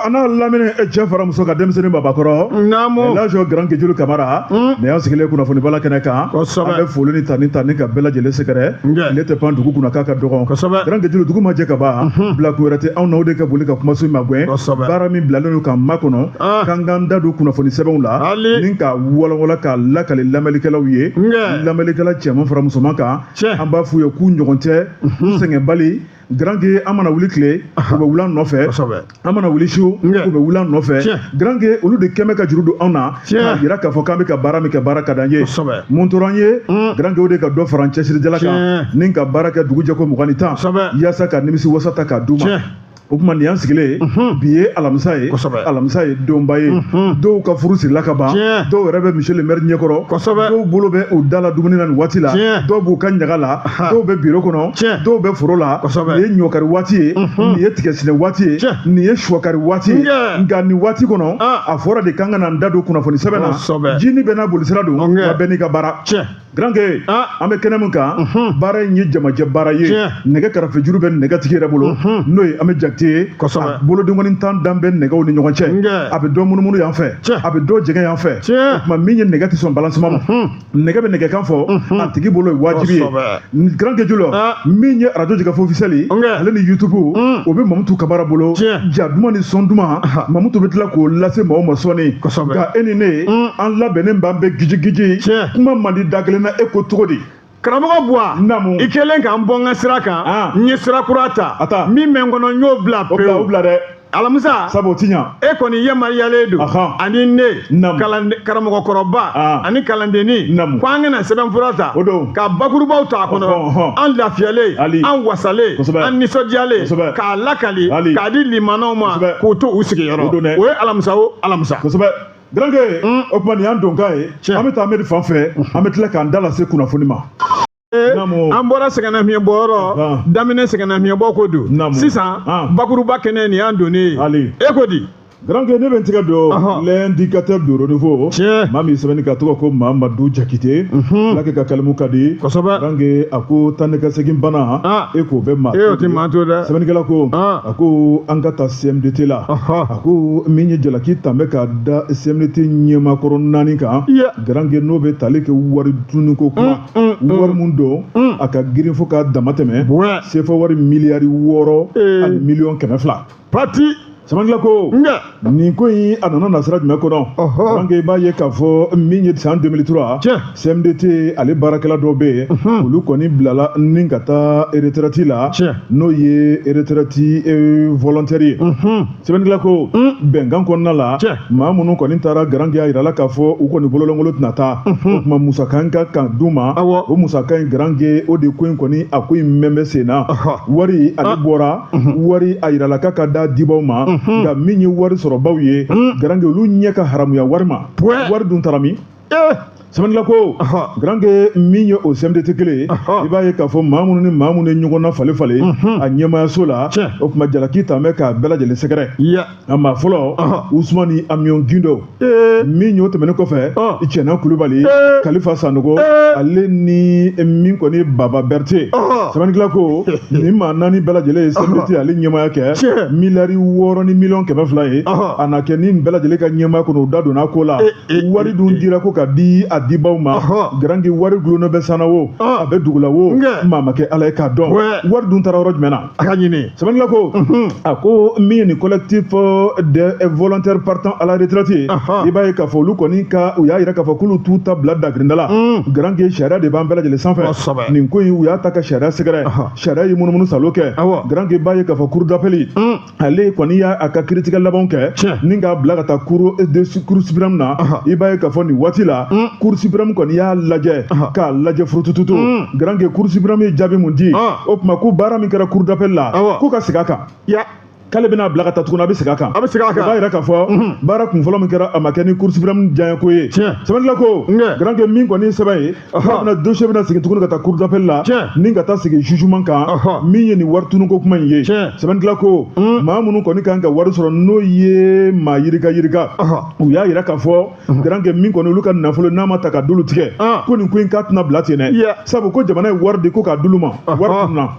a n'a lamini, cɛ fara muso ka, denmisɛnnin babakɔrɔ. Naamu. Lajo Grand Kejulu Kamara. Nin y'an sigilen kunnafoni bala kɛnɛ kan. Kosɛbɛ. An bɛ foli ni tani tani ka bɛɛ lajɛlen sɛgɛrɛ. Tile tɛ pan dugu kunna k'a ka dɔgɔn. Grand Kejulu, dugu ma jɛ ka ban. Bila kun wɛrɛ tɛ anw na, o de ka boli ka kumaso magɛn. Baara min bilalen don k'an makɔnɔ. K'an k'an da don kunnafoni sɛbɛnw la. Ali. Ni ka walawala k'a lakale lamɛnnikɛlaw ye. Lamɛnnikɛla cɛman fara musoman kan. An b'a f'u ye k'u ɲɔgɔn tɛ. U sɛgɛnbali. Grand Ke, an mana wuli tile, u bɛ wuli an nɔfɛ. An mana wuli su, u bɛ wuli an nɔfɛ. Grand Ke, olu de kɛmɛ ka juru don anw na k'a yira k'a fɔ k'an bɛ ka baara min kɛ, baara ka d'an ye. Mun tora an ye, Grand Ke, o de ka dɔ fara an cɛsirijala kan ni ka baara kɛ dugu jɛ ko 20 ni 10, yaasa ka nimisi wasa ta k'a d'u ma. O tuma, nin y'an sigilen ye. Bi ye alamisa ye. Alamisa ye donba ye. Dɔw ka furu sirila ka ban. Dɔw yɛrɛ bɛ monsieur le maire ɲɛkɔrɔ. Dɔw bolo bɛ u da la dumuni na nin waati la. Dɔw b'u ka ɲaga la. Dɔw bɛ biro kɔnɔ. Dɔw bɛ foro la. Nin ye ɲɔkari waati ye, nin ye tigɛsinɛ waati ye, nin ye sɔkari waati ye. Nka nin waati kɔnɔ, a fɔra de k'an ka na n da don kunnafoni sɛbɛn na. Jini bɛɛ n'a bolisira don, wa bɛɛ n'i ka baara. Grand Ke, an bɛ kɛnɛ min kan, baara in ye jamajɛ baara ye. Nɛgɛ karafejuru bɛ nɛgɛtigi yɛrɛ bolo, n'o ye an bɛ Jakite ye. Bolodenkɔni 10 dan bɛ nɛgɛw ni ɲɔgɔn cɛ. A bɛ dɔ munumunu yan fɛ, a bɛ dɔ jɛgɛ yan fɛ. O tuma, min ye nɛgɛ tɛ sɔn balansima ma, nɛgɛ bɛ nɛgɛkan fɔ a tigi bolo, ye wajibi ye. Grand Ke Jolo, min ye arajo Jɛkafɔ officiel ye, ale ni YouTube, o bɛ Mamutu Kamara bolo. Ja duman ni sɔn duman, Mamutu bɛ tila k'o lase maaw ma sɔɔni. Nka e ni ne, an labɛnnen b'an bɛɛ giji giji. Kuma man di da kelen na, e ko cogo di? Karamɔgɔ Buwa. Naamu. I kɛlen k'an bɔ n ka sira kan, n ye sira kura ta. A ta. Min bɛ n kɔnɔ, n y'o bila O bila, o pewu. bila dɛ. Alamisa. Sabu o ti ɲa. E kɔni yamaruyalen don ani ne karamɔgɔkɔrɔba ani kalandenni ko an kana sɛbɛnfura ta O don. ka bakurubaw ta a kɔnɔ, an lafiyalen, Ali. an wasalen, an nisɔndiyalen, k'a lakali, k'a di limanaw ma, k'u to u sigiyɔrɔ. O don dɛ. O ye alamisa o alamisa. Kosɛbɛ, Grand Ke. O tuma, nin y'an donkan ye. An bɛ taa Amedi fan fɛ, an bɛ tila k'an da lase kunnafoni ma. Naamu. An bɔra sɛgɛnnafiɲɛbɔyɔrɔ daminɛ, sɛgɛnnafiɲɛbɔ ko don. Sisan, bakuruba kɛnɛ, nin y'an donnen ye. Ali. E ko di? Grand Ke, ne bɛ n tigɛ don L'indicateur du renouveau. Maa min sɛbɛnni ka tɔgɔ ko Mamadu Jakite, Fulakɛ ka kalimu ka di. Grand Ke, a ko taa ni ka segin bana, e k'o bɛ maa E o tɛ maa to dɛ. Sɛbɛnnikɛla ko, a ko an ka taa CMDT la. A ko min ye jalaki tan bɛ ka da CMDT ɲɛmakɔrɔ naani kan, Grand Ke, n'o bɛ tali kɛ wari dunni ko kuma, wari mun don, a ka girin fo k'a dama tɛmɛ, sefa wari miliyari 6 ani miliyɔn 200. Pati. Sɛbɛnnikɛla ko, nin ko in, a nana nasira jumɛn kɔnɔ? Grand Ke, i b'a ye k'a fɔ min ye san 2003, CMDT ale baarakɛla dɔw bɛ yen, olu kɔni bilala ni ka taa retraite la, n'o ye retraite volontaire ye. Sɛbɛnnikɛla ko, bɛnkan kɔnɔna la, maa minnu kɔni taara, Grand Ke, a yirala k'a fɔ u kɔni bololankolon tɛna taa. O tuma, musaka ka kan d'u ma. O musaka in, Grand Ke, o de ko in kɔni, a ko in mɛn bɛ sen na. Wari ale bɔra, wari a yirala k'a ka da dibaw ma. Nka min ye wari sɔrɔbaw ye, Grand Ke, olu ɲɛ ka haramuya wari ma. Wari dun taara min? Sɛbɛnnikɛla ko, Grand Ke, min ye o CMDT kelen ye, i b'a ye k'a fɔ maa minnu ni maa minnu ye ɲɔgɔn na falen falen a ɲɛmaayaso la, o tuma, jalaki tan bɛ k'a bɛɛ lajɛlen sɛgɛrɛ. A maa fɔlɔ, Usumani Amiɔn Gindo. Min y'o tɛmɛnen kɔfɛ, Cɛna Kulubali, Kalifa Sanogo, ale ni min kɔni Baba Berete. Sɛbɛnnikɛla ko, nin maa naani bɛɛ lajɛlen ye CMDT ale ɲɛmaaya kɛ miliyari 6 ni miliyɔn 200 ye. A na kɛ ni nin bɛɛ lajɛlen ka ɲɛmaaya kɔnɔ, u da donna ko la. Wari dun dira ko ka di a dibaw ma. Grand Ke, wari gulonnen bɛ sanna wo, a bɛ dugu la wo, maa ma kɛ Ala ye k'a dɔn. Wari dun taara yɔrɔ jumɛn na? A ka ɲini. Sɛbɛnnikɛla ko, a ko min ye nin collectif des volontaires partant à la retraite ye, i b'a ye k'a fɔ olu kɔni ka, u y'a yira k'a fɔ k'olu t'u ta bila dagirinda la. Grand Ke, sariya de b'an bɛɛ lajɛlen sanfɛ. Nin ko in, u y'a ta ka sariya sɛgɛrɛ. Sariya ye munumunu salo kɛ. Grand Ke, b'a ye k'a fɔ cour d'appel ale kɔni y'a a ka kiiritigɛ labanw kɛ ni k'a bila ka taa cour suprême na. I b'a ye k'a fɔ nin waati la, cour suprême kɔni y'a lajɛ k'a lajɛ furutututu. Grand Ke, cour suprême ye jaabi mun di? O tuma, ko baara min kɛra cour d'appel la, k'u ka segin a kan, k'ale bɛna bila ka taa tuguni, a bɛ segin a kan. A bɛ segin a kan. O b'a yira k'a fɔ baara kunfɔlɔ min kɛra, a ma kɛ ni cour suprême diyaɲɛko ye. Sɛbɛnnikɛla ko, Grand Ke, min kɔni ye sɛbɛn ye, bɛna dossier bɛna segin tuguni ka taa cour d'appel la ni ka taa sigi jugement kan, min ye nin wari tunuko kuma in ye. Sɛbɛnnikɛla ko, maa minnu kɔni kan ka wari sɔrɔ, n'o ye maa yirika yirika, u y'a yira k'a fɔ, Grand Ke, min kɔni olu ka nafolo n'a ma ta ka dolu tigɛ, ko nin ko in k'a tɛna bila ten dɛ, sabu ko jamana ye wari di ko k'a d'olu ma, wari tununa.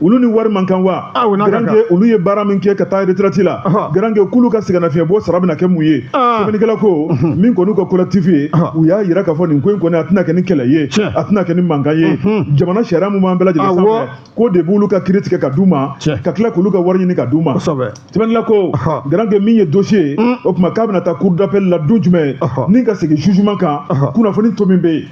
Olu ni wari man kan wa? Ah, o n'a ka Grand kan. Ke, olu ye baara min min kɛ ka taa retraite la, garankɛ, k'olu ka sɛgɛnnafiɲɛbɔ sara bɛna kɛ mun ye? Sɛbɛnnikɛla ko min kɔni ka collectif ye, u y'a yira k'a fɔ nin ko in kɔni, a tɛna kɛ ni kɛlɛ ye, a tɛna kɛ ni mankan ye. Jamana sariya mun b'an bɛɛ lajɛlen sanfɛ, k'o de b'olu ka kiiri tigɛ ka d'u ma, ka tila k'olu ka wari ɲini ka d'u ma. Sɛbɛnnikɛla ko, garankɛ, min ye dossier ye, o tuma k'a bɛna taa cour d'appel la don jumɛn ni ka segin jugement kan? Kunnafoni to min bɛ yen,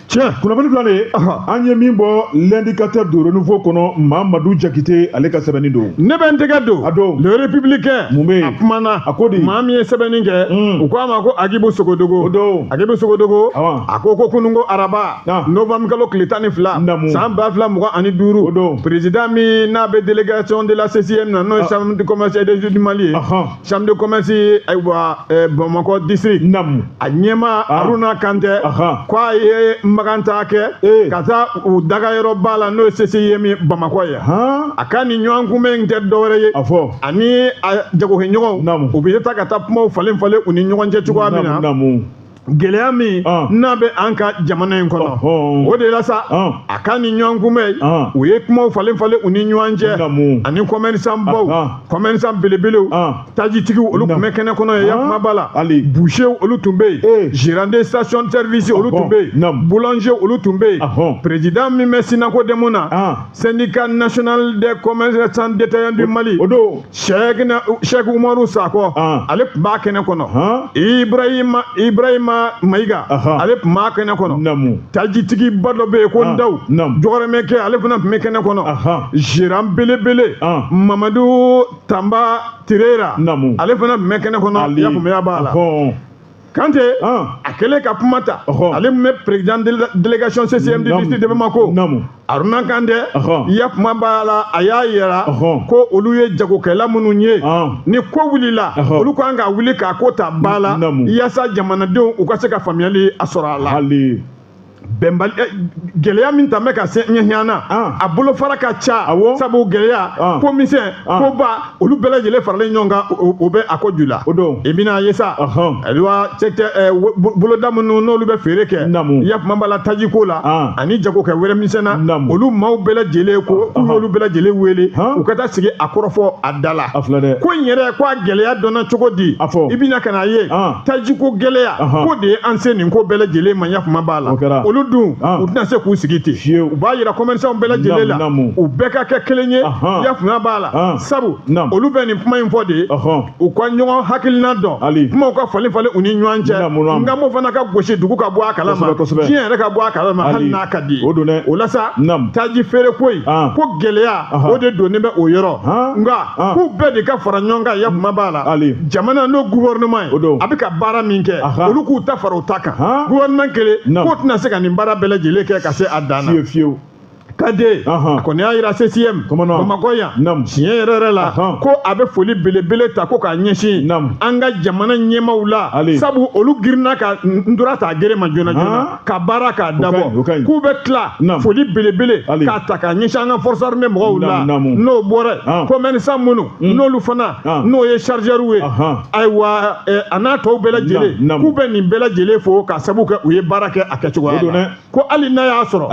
kunnafoni filanan ye, an ye min bɔ L'Indicateur du Renouveau kɔnɔ, Mamadu Jakite, ale ka sɛbɛnni don. Ne bɛ n tɛgɛ don. A don. Le Républicain. Mun bɛ yen? A kumana. A ko di? Maa min ye sɛbɛnni kɛ, u ko a ma ko Agibu Sogodogo. O don. Agibu Sogodogo, a ko ko kununko araba, novembre kalo tile 12, san 2025, O don. président min n'a bɛ délégation de la CCM na, n'o ye Chambre de commerce et d'industrie du Mali ye, Chambre de commerce, ayiwa, Bamakɔ district, a ɲɛmaa Haruna Kantɛ, ko a ye makan ta kɛ ka taa u dagayɔrɔba la, n'o ye CCM ye Bamakɔ ye. A ka nin ɲɔgɔn kunbɛn in tɛ dɔwɛrɛ ye, a fɔ, ani a jagokɛɲɔgɔnw, u bɛ taa ka taa kumaw falen falen u ni ɲɔgɔn cɛ cogoya min na, gɛlɛya min n'a bɛ an ka jamana in kɔnɔ. O de la sa, a ka nin ɲɔgɔn kunbɛn, u ye kumaw falen falen u ni ɲɔgɔn cɛ, ani commerçant baw, commerçant belebelew, tajitigiw, olu tun bɛ kɛnɛ kɔnɔ yen, yakuma b'a la, boucher, olu tun bɛ yen, gérant de station service, olu tun bɛ yen, boulanger, olu tun bɛ yen, président min bɛ SYNACODEM na, Syndicat national des commerçants détaillants du Mali, o don, Cheikh Umaru Sakɔ, ale tun b'a kɛnɛ kɔnɔ, Ibrahima Mayiga, ale tun b'a kɛnɛ kɔnɔ, tajitigiba dɔ bɛ yen ko Ndaw Jɔgɔrɔmɛkɛ, ale fana tun bɛ kɛnɛ kɔnɔ, gérant belebele Mamadu Tanba Tirera, ale fana tun bɛ kɛnɛ kɔnɔ, yakumaya b'a la. Kante, a kɛlen ka kuma ta, ale tun bɛ président délégation CCM du district de Bamako, Haruna Kantɛ, yakuma b'a la, a y'a yira ko olu ye jagokɛla minnu ye, ni ko wulila, olu kan ka wuli k'a ko ta ba la, yaasa jamanadenw u ka se ka faamuyali a sɔrɔ a la. Bɛnbali gɛlɛya min tun bɛ ka se ɲɛɲɛ na, a bolofara ka ca, sabu gɛlɛya ko misɛn, ko ba, olu bɛɛ lajɛlen faralen ɲɔgɔn kan, o bɛ a ko ju la. O don. I bɛna ye sa, ayiwa, secteur boloda minnu n'olu bɛ feere kɛ, yakuma b'a la, tajiko la ani jagokɛ wɛrɛ misɛn na, olu maaw bɛɛ lajɛlen ko k'u y'olu bɛɛ lajɛlen wele u ka taa sigi a kɔrɔfɔ a da la. A filɛ dɛ. Ko in yɛrɛ, ko a gɛlɛya dɔnna cogo di? A fɔ. I bɛna ka na ye, tajiko gɛlɛya ko de ye an se nin ko bɛɛ lajɛlen ma, yakuma b'a la. Olu dun, u tɛna se k'u sigi ten, u b'a yira commerçant bɛɛ lajɛlen la, u bɛɛ ka kɛ kelen ye, yakuma b'a la, sabu olu bɛ nin kuma in fɔ de, u ka ɲɔgɔn hakilina dɔn, kumaw ka falen falen u ni ɲɔgɔn cɛ, nka m'o fana ka gosi dugu ka bɔ a kalama, diɲɛ yɛrɛ ka bɔ a kalama, hali n'a ka di. O don dɛ. O la sa, taji feere ko in, ko gɛlɛya o de donnen bɛ o yɔrɔ, nka k'u bɛɛ de ka fara ɲɔgɔn kan, yakuma b'a la, jamana n'o gouvernement ye, a bɛ ka baara min kɛ, olu k'u ta fara u ta kan, gouvernement kelen k'o tɛna se ka nin baara bɛɛ lajɛlen kɛ ka se a dan na. Fiyewu fiyewu. Kante, a kɔni y'a yira CCM Bamakɔ yan, tiɲɛ yɛrɛ yɛrɛ la, ko a bɛ foli belebele ta ko k'a ɲɛsin an ka jamana ɲɛmaaw la, sabu olu girinna ka ntura ta gere ma joona joona ka baara k'a dabɔ, k'u bɛ tila foli belebele k'a ta k'a ɲɛsin an ka force armée mɔgɔw la, n'o bɔra commerçant minnu n'olu fana n'o ye chargeur ye, ayiwa, a n'a tɔw bɛɛ lajɛlen, k'u bɛ nin bɛɛ lajɛlen fo ka sabu kɛ u ye baara kɛ a kɛcogoya la, ko hali n'a y'a sɔrɔ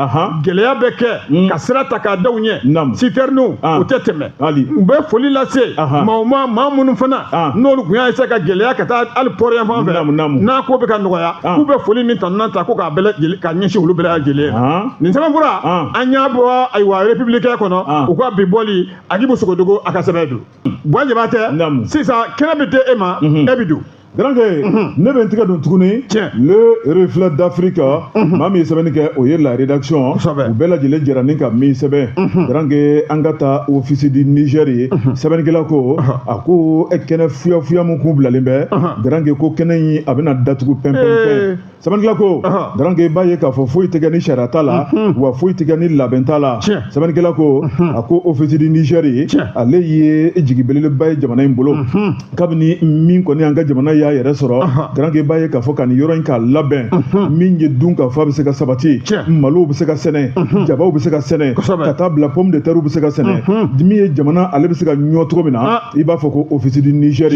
gɛlɛya bɛ kɛ ka sira ta k'a da u ɲɛ, citernew u tɛ tɛmɛ. U bɛ foli lase maaw ma, maa minnu fana n'olu tun y'a essayer ka gɛlɛya ka taa hali port yan fan fɛ, n'a ko bɛ ka nɔgɔya, k'u bɛ foli ni tanuna ta ko k'a bɛɛ ka ɲɛsin olu bɛɛ lajɛlen. Nin sɛbɛnfura, an y'a bɔ ayiwa Républicain kɔnɔ, u ka bi bɔli, Agibu Sogodogo a ka sɛbɛn don. Buwa Jabatɛ, sisan kɛnɛ bɛ di e ma, e bɛ don. Garankɛ, ne bɛ n tɛgɛ don tuguni Le Reflet d'Afrique, maa min ye sɛbɛnni kɛ, o ye la rédaction, u bɛɛ lajɛlen jɛra ni ka min sɛbɛn. Garankɛ, an ka taa Office du Niger ye, sɛbɛnnikɛla ko, a ko kɛnɛ fuyafuya min kun bilalen bɛ, garankɛ, ko kɛnɛ in a bɛna datugu pɛn pɛn pɛn. Sɛbɛnnikɛla ko, garankɛ, i b'a ye k'a fɔ foyi tɛ kɛ ni sariya t'a la, wa foyi tɛ kɛ ni labɛn t'a la. Sɛbɛnnikɛla ko, a ko Office du Niger ye, ale ye jigi belebeleba ye jamana in bolo, kabini min kɔni an ka jamana ye y'a yɛrɛ sɔrɔ, Garange, b'a ye k'a fɔ ka nin yɔrɔ in k'a labɛn, min ye dun ka fa bɛ se ka sabati, malow bɛ se ka sɛnɛ, jabaw bɛ se ka sɛnɛ, ka taa bila pomme de terre bɛ se ka sɛnɛ, min ye jamana ale bɛ se ka ɲɔ cogo min na, i b'a fɔ ko Office du Niger.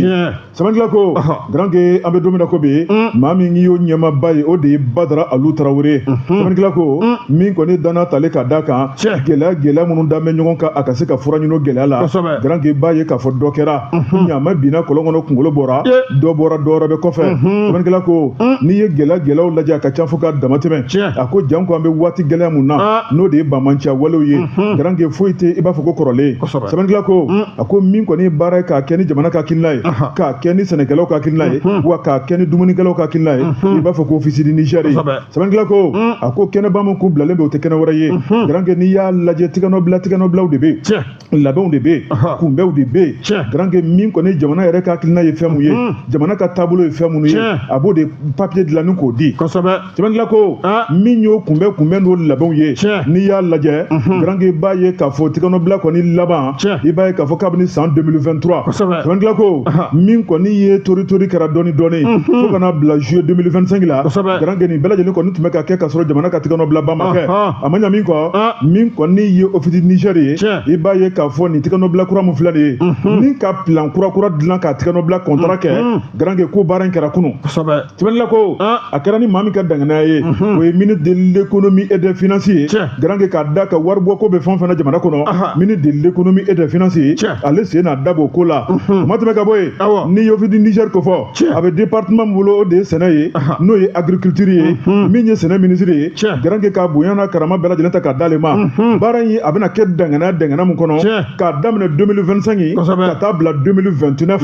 Sɛbɛnnikɛla ko, Garange, an bɛ don min na ko bi, maa min y'o ɲɛmaaba ye, o de ye Badara Alu Tarawele. Sɛbɛnnikɛla ko, min kɔni danna tale ka da kan gɛlɛya gɛlɛya minnu da bɛ ɲɔgɔn kan, a ka se ka fura ɲini o gɛlɛya la. Garange, b'a ye k'a fɔ dɔ kɛra, ɲaama binna kɔlɔn kɔnɔ, kunkolo bɔra, dɔ bɔra, dɔ wɛrɛ bɛ kɔfɛ. Sɛbɛnnikɛla ko, n'i ye gɛlɛya gɛlɛyaw lajɛ, a ka ca fo ka dama tɛmɛ. A ko janko an bɛ waati gɛlɛya mun na, n'o de ye banbaanciya walew ye, Garange, foyi tɛ i b'a fɔ ko kɔrɔlen. Sɛbɛnnikɛla ko, a ko min kɔni ye baara ye k'a kɛ ni jamana ka hakilina ye, k'a kɛ ni sɛnɛkɛlaw ka hakilina ye, wa k'a kɛ ni dumunikɛlaw ka hakilina ye, i b'a fɔ ko Office du Niger. Sɛbɛnnikɛla ko, a ko kɛnɛba min kun bilalen bɛ, o tɛ kɛnɛ wɛrɛ ye. Garange, n'i y'a lajɛ, tigɛnɔbila tigɛnɔbilaw de bɛ yen, labɛnw de bɛ yen, kunbɛnw de bɛ yen. Garange, min kɔni jamana yɛrɛ ka hakilina ye fɛn mun ye, jamana ka taabolo ye fɛn minnu ye, a b'o de papier dilan ni k'o di. Sɛbɛnnikɛla ko, min y'o kunbɛn kunbɛn n'o labɛnw ye, n'i y'a lajɛ, Garange, b'a ye k'a fɔ tigɛnɔbila kɔni laban, i b'a ye k'a fɔ kabini san 2023. Sɛbɛnnikɛla ko, min kɔni ye tori tori kɛra dɔɔni dɔɔni fo ka na bila juillet 2025 la. Garange, nin bɛɛ lajɛlen kɔni tun bɛ ka kɛ ka sɔrɔ jamana ka tigɛnɔbila ba ma kɛ. A ma ɲa min kɔ, min kɔni ye Office du Niger ye, i b'a ye k'a fɔ nin tigɛnɔbila kura min filɛ nin ye, ni ka plan kura kura dilan ka tigɛnɔbila contrat kɛ, Garange, ko baara in kɛra kunun. Sɛbɛnnikɛla ko, a kɛra ni maa min ka danganiya ye, o ye ministre de l'Économie et des Finances ye. Garange, k'a da ka waribɔ ko bɛ fɛn o fɛn na jamana kɔnɔ, ministre de l'Économie et des Finances ye, ale sen n'a da b'o ko la. O ma tɛmɛ ka bɔ yen, n'i ye Office du Niger ko fɔ, a bɛ département min bolo, o de ye sɛnɛ ye, n'o ye agriculture ye. Min ye sɛnɛ ministre ye, Garange, ka bonya n'a karama bɛɛ lajɛlen ta k'a d'ale ma, baara in a bɛna kɛ danganiya dangana mun kɔnɔ, k'a daminɛ 2025 ka taa bila 2029.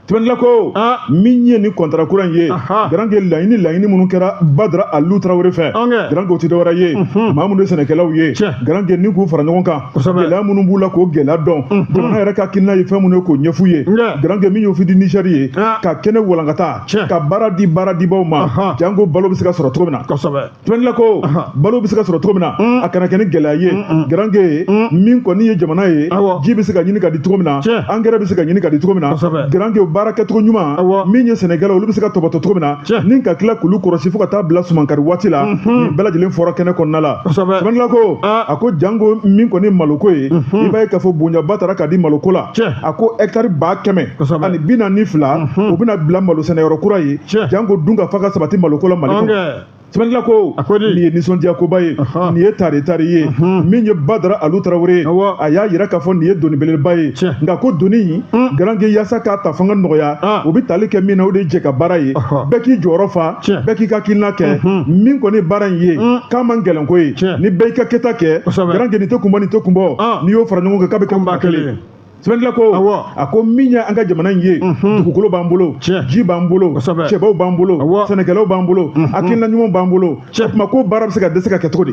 Sɛbɛnnikɛla ko, min ye nin contrat kura in ye, Garange, laɲini laɲini minnu kɛra Badara Alu Tarawele fɛ, Garange, o tɛ dɔwɛrɛ ye, maa minnu ye sɛnɛkɛlaw ye, Garange, ni k'u fara ɲɔgɔn kan, gɛlɛya minnu b'u la, k'o gɛlɛya dɔn, jamana yɛrɛ ka hakilina ye fɛn minnu ye, k'o ɲɛf'u ye. Garange, min ye Office du Niger ye, ka kɛnɛ walankata, ka baara di baara dibaw ma, janko balo bɛ se ka sɔrɔ cogo min na. Sɛbɛnnikɛla ko, balo bɛ se ka sɔrɔ cogo min na, a kana kɛ ni gɛlɛya ye. Garange, min kɔni ye jamana ye, ji bɛ se ka ɲini ka di cogo min na, engrais bɛ se ka ɲini ka di cogo min na. Garange, baara kɛcogo ɲuman, min ye sɛnɛkɛlaw, olu bɛ se ka tɔbɔtɔ cogo min na, ni ka tila k'olu kɔlɔsi fo ka taa bila sumankari waati la, nin bɛɛ lajɛlen fɔra kɛnɛ kɔnɔna la. Sɛbɛnnikɛla ko, a ko janko min kɔni maloko ye, i b'a ye k'a fɔ bonyaba taara ka di maloko la. A ko hɛkitari 142,000, o bɛna bila malo sɛnɛyɔrɔ kura ye, janko dun ka fa ka sabati maloko la Mali kɔnɔ. Sɛbɛnnikɛla ko, nin ye nisɔndiyakoba ye, nin ye tare tare ye. Min ye Badara Alu Tarawele ye, a y'a yira k'a fɔ nin ye doni belebeleba ye. Nka ko doni, Garange, yaasa k'a ta fanga nɔgɔya, o bɛ tali kɛ min na, o de ye jɛ ka baara ye, bɛɛ k'i jɔyɔrɔ fa, bɛɛ k'i ka hakilina kɛ. Min kɔni baara in ye, k'a man gɛlɛn ko ye, ni bɛɛ y'i ka kɛta kɛ, Garange, nin tɛ kunbɔ, nin tɛ kunbɔ, n'i y'o fara ɲɔgɔn kan, k'a bɛ kɛ kunba kelen. Sɛbɛnnikɛla ko, a ko min ye an ka jamana in ye, dugukolo b'an bolo, ji b'an bolo, cɛbaw b'an bolo, sɛnɛkɛlaw b'an bolo, hakilina ɲuman b'an bolo. O tuma ko baara bɛ se ka dɛsɛ ka kɛ cogo di?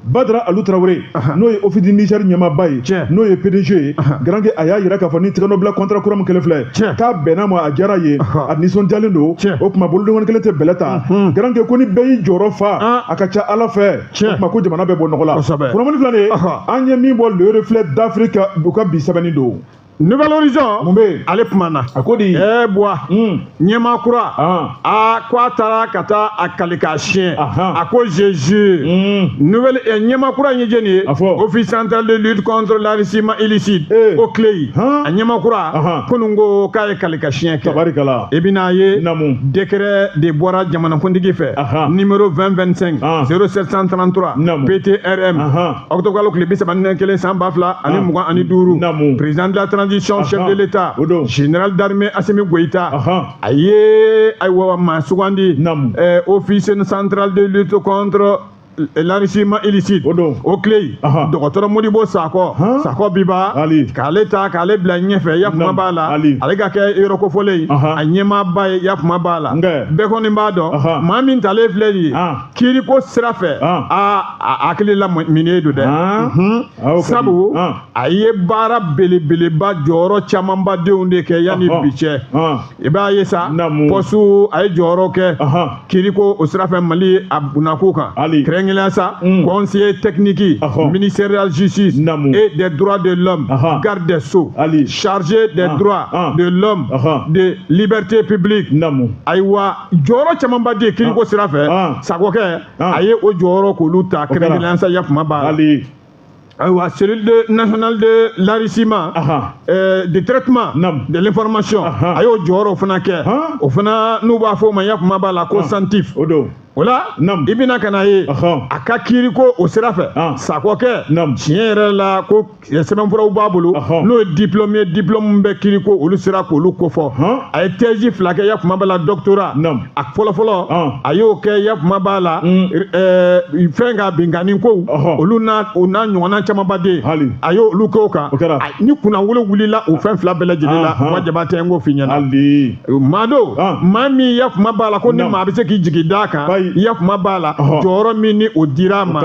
Badara Alu Tarawele, n'o ye Office du Niger ɲɛmaaba ye, n'o ye PDG ye, Garange, a y'a yira k'a fɔ ni tigɛnɔbila contrat kura min kɛlen filɛ, k'a bɛnna ma, a diyara ye, a nisɔndiyalen don. O tuma bolodenkɔni kelen tɛ bɛlɛ ta. Garange ko ni bɛɛ y'i jɔyɔrɔ fa, a ka ca Ala fɛ, o tuma ko jamana bɛ bɔ nɔgɔ la. Kunnafoni filɛ nin ye, an ye min bɔ Le Reflet d'Afrique, u ka bi sɛbɛnni don. Nouvel Horizon. Mun bɛ yen? Ale kumana. A ko di? Buwa, ɲɛmaa kura, a ko a taara ka taa a kali k'a siɲɛ. A ko Jésus nouvelle ɲɛmaa kura in ye jɛni ye? A fɔ. Office central de lutte contre l'enrichissement illicite, OCLEI, a ɲɛmaa kura kunun ko k'a ye kali ka siɲɛ kɛ. Tabarikala. I bɛna ye. Namu. Décret de bɔra jamanakuntigi fɛ, numéro 2025 0733 PTRM, octobre kalo tile 31 san 2025. Namu. Président de la transition, chef de l'État, général d'armée Assimi Goïta, a ye ayiwa maa sugandi Office central de lutte contre l'enrichissement illicite, OCLEI, dɔgɔtɔrɔ Modibo Sakɔ, Sakɔ Biba, k'ale ta k'ale bila ɲɛfɛ, ya kuma b'a la, ale ka kɛ yɔrɔ kofɔlen ye, a ɲɛmaaba ye, ya kuma b'a la. Bɛɛ kɔni b'a dɔn maa min talen filɛ nin ye kiiriko sira fɛ, a hakili la minɛ don dɛ, sabu a ye baara belebeleba jɔyɔrɔ camanba denw de kɛ yanni bi cɛ. I b'a ye sa, poste a ye jɔyɔrɔ kɛ kiiriko o sira fɛ Mali a bunako kan, kɛrɛnkɛrɛn. Kɛrɛnkɛrɛnnenya sa, conseiller technique, ministère de la justice et des droits de l'homme, garde des sceaux, chargé des droits de l'homme, de liberté publique. Ayiwa, jɔyɔrɔ camanba de kiriko sira fɛ, Sakɔkɛ a ye o jɔyɔrɔ k'olu ta kɛrɛnkɛrɛnnenya sa, yakuma b'a la. Ayiwa, cellule de nationale de l'enrichissement, de traitement de l'information, a y'o jɔyɔrɔ fana kɛ. O fana, n'u b'a fɔ o ma, yakuma b'a la, ko CENTIF. O don. O la, i bɛna ka na ye a ka kiiri ko o sira fɛ, Sakɔkɛ, tiɲɛ yɛrɛ la, ko sɛbɛnfuraw b'a bolo, n'o ye diplôme ye, diplôme bɛ kiiri ko olu sera k'olu kofɔ. A ye thèse 2 kɛ, yakuma b'a la, doctorat. A fɔlɔfɔlɔ, a y'o kɛ, yakuma b'a la, fɛn ka binkanni kow, olu n'a o n'a ɲɔgɔnna camanba den, a y'olu kɛ o kan. Ni kunnawolo wulila o fɛn 2 bɛɛ lajɛlen la, Buwa Jabatɛ, n k'o f'i ɲɛna. Maa don, maa min, yakuma b'a la, ko ni maa bɛ se k'i jigi d'a kan, yakuma b'a la, jɔyɔrɔ min ni o dira a ma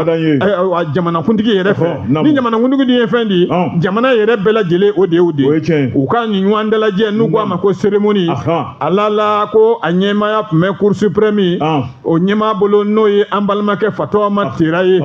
jamanakuntigi yɛrɛ fɛ, ni jamanakuntigi dun ye fɛn di jamana yɛrɛ bɛɛ lajɛlen, o de y'o de ye. U ka nin ɲɔgɔn dalajɛ, n'u ko a ma ko cérémonie, a la ko a ɲɛmaaya tun bɛ Cour suprême o ɲɛmaa bolo, n'o ye an balimakɛ Fatɔma Tera ye.